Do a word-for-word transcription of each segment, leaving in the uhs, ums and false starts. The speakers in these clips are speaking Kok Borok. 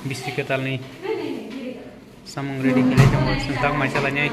Bisi kwtalni samung ready khlai tongo, chwng tak mai salainai.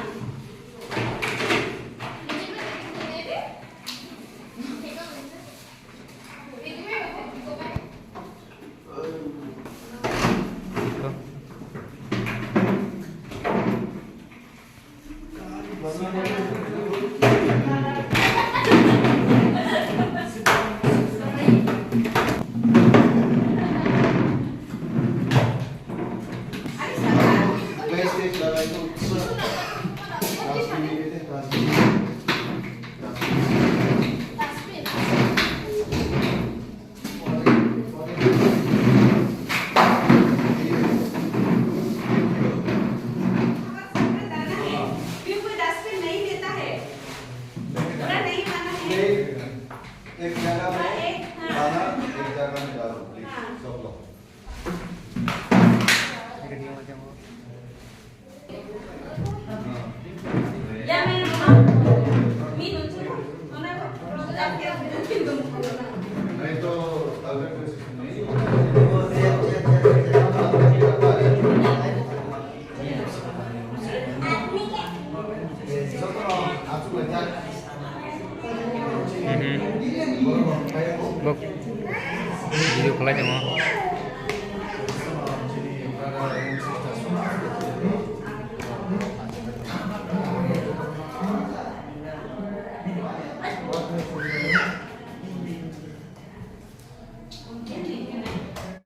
एक जगह में लाना, एक जगह में डालो, प्लीज, सब लोग। Mhm. Bok video khlai tongo.